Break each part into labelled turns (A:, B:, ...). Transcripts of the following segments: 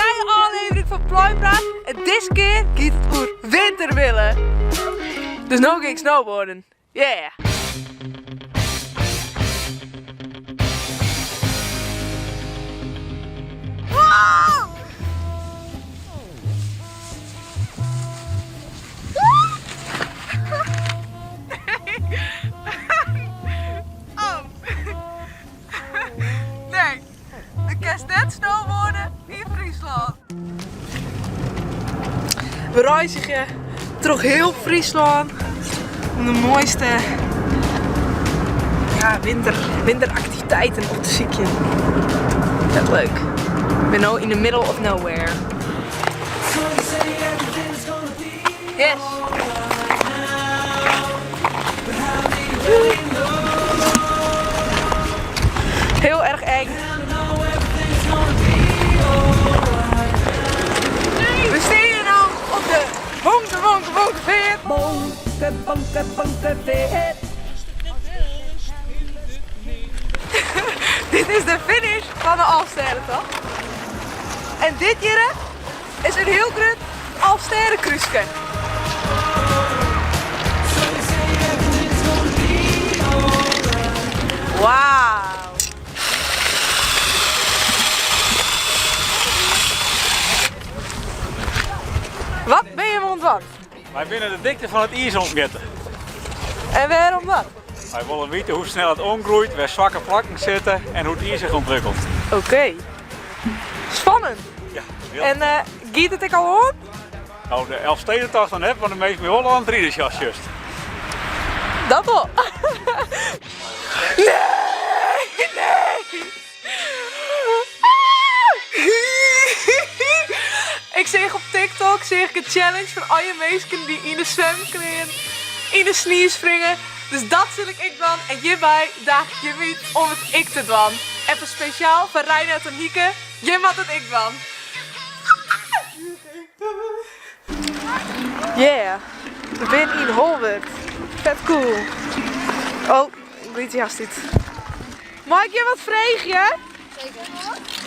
A: nije ôflevering fan Pluimpraat en dizze kear giet it oer winterwille. Dus no gean ik snowboarden. Yeah! Wow! Oh. Nee, do kinst net snowboarde yn Fryslân. We reizgje troch hiel Fryslân om de moaiste ja, winter, winteraktiviteiten op te sykjen. Vet leuk. Ik bin no yn the middle of nowhere. Yes. Heel erg eng. We stean hjir no op de Bonke Bonke Bonke Feart.
B: Bonke, bonke, bonke feart.
A: Dit is de finish fan de Alfstêdetocht. En dit hjirre is in hiel grut Alfstêdekrúske. Wauw! Wat binne jim oan it dwaan?
C: Wy binne de dikte fan it iis oan it mjitten.
A: En wêrom dat?
C: Wy wolle witte hoe snel it oangroeit, wêr swakke plakken sitte en hoe't it iis sich ûntwikkelt.
A: Oké. Spannend.
C: Ja, heel.
A: En eh, giet it ek al oan?
C: No, de Elfstedentocht dan net, want de measten by wol oan it riden sjochst just.
A: Dat wol. Nee! Nee! Ik seach op TikTok seach ik in challenge fan alle minsken dy't yn de swimklean yn de snie springe. Dus dat sil ik ek dwaan en hjirby daag ik jim út om it ek te dwaan. En foar spesjaal foar Reinoud en Hieke, jim moatte it ek dwaan. Yeah, we binne yn Holwert. Vet cool. Oh, ik glyt dy hast út. Mei ik je wat freegje?
D: Zeker.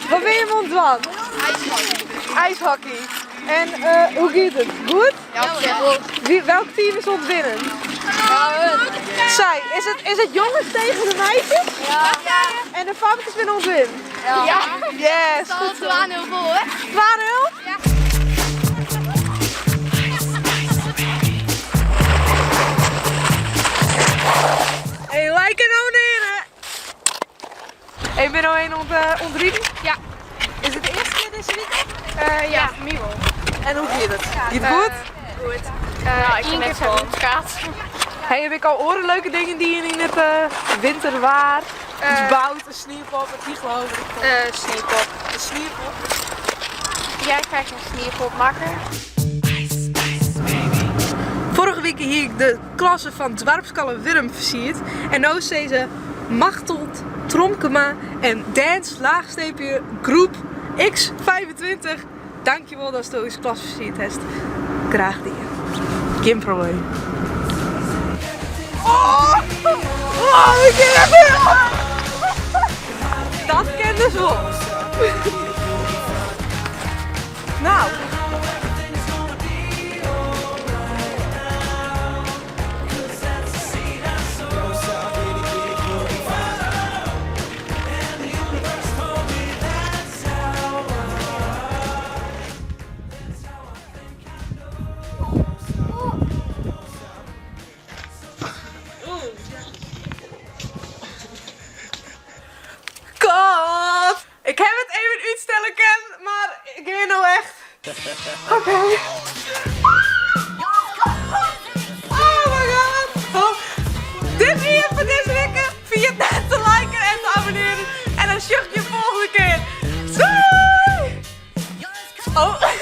A: Wat binne jim oan it dwaan?
D: IJshockey.
A: IJshockey. En eh, hoe giet it? Goed?
D: Ja, op zich goed.
A: Wie, welk team is oan it winnen? Zij, is het, is het jongens tegen de meisjes?
D: Ja.
A: En de famkes binne oan it winnen?
D: Ja.
A: Yes, goed zo.
D: 2-0 voor.
A: 2-0?
D: Ja.
A: Hey, like en abonneren! Hey, ben je nou een oan it riden?
D: Ja.
A: Is it de earste kear dizze wike?
D: Uh, ja, foar my wol.
A: En hoe giet it? Giet it goed?
D: Goed. Uh, ik ien keer foar
A: Hey, heb ik al oare leuke dingen dien yn it winterwaar? Iets boud, in sniepop, in tychelo, weet ik veel.
D: Sniepop.
A: In sniepop?
D: Jij krijgt een sniepop makker.
A: Foarige wike hie ik de klasse fan Doarpskoalle Wurdum fersierd en no sizze Machteld Tromkema en Dance laagstreepje groep X25 dankjewol datsto ús klas fersierd hast. Graach dien. Gjin probleem. Oh, oh, ik kin net mear. Dat kin dus wol. Nou. Kat! Ik ha it even útstelle kinnen, mar ik gean no echt. Oké. Oh my god! Oh. Dit wie it foar dizze wike. Ferjit net te liken en te abonnearjen. En dan sjoch ik je volgende kear. Doei! Oh.